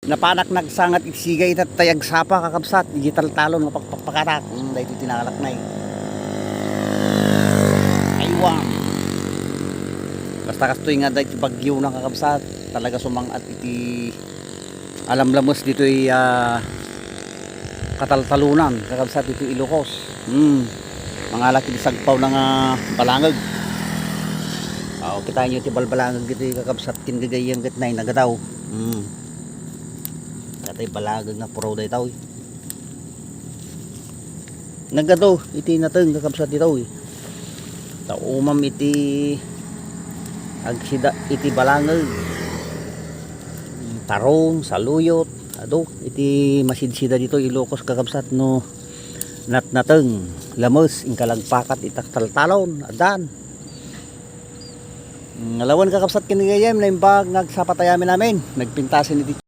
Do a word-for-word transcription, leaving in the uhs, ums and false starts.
Napanak nagsangat iti siga ita tay agsapa, kakabsat, iti taltalon nga pakpakpakatak. Hmm, daytoy ti nakalaknay. Aywan. Basta kastoy nga daytoy bagyo na, kakabsat, talaga sumangat iti alamlames ditoy, ah, kataltalonan, kakabsat, ditoy Ilocos. Hmm. Mangalak iti sagpaw na nga balangag. Aw, kitaenyo ti balbalangag iti, kakabsat, ken gagayyem ket nay nagadaw. Hmm. Katay balangag na puraw daytoy. Nagado iti nateng, kakabsat, ditoy. Ta umam iti agsida iti balangag. Tarong, saluyot, adu iti masidsida ditoy Ilocos, kakabsat, no natnateng, lames, inkalagpakat ita taltalon, addan. Mm, lawen, kakabsat ken gagayyem, naimbag nga agsapatayamin amin. Nagpintasen iti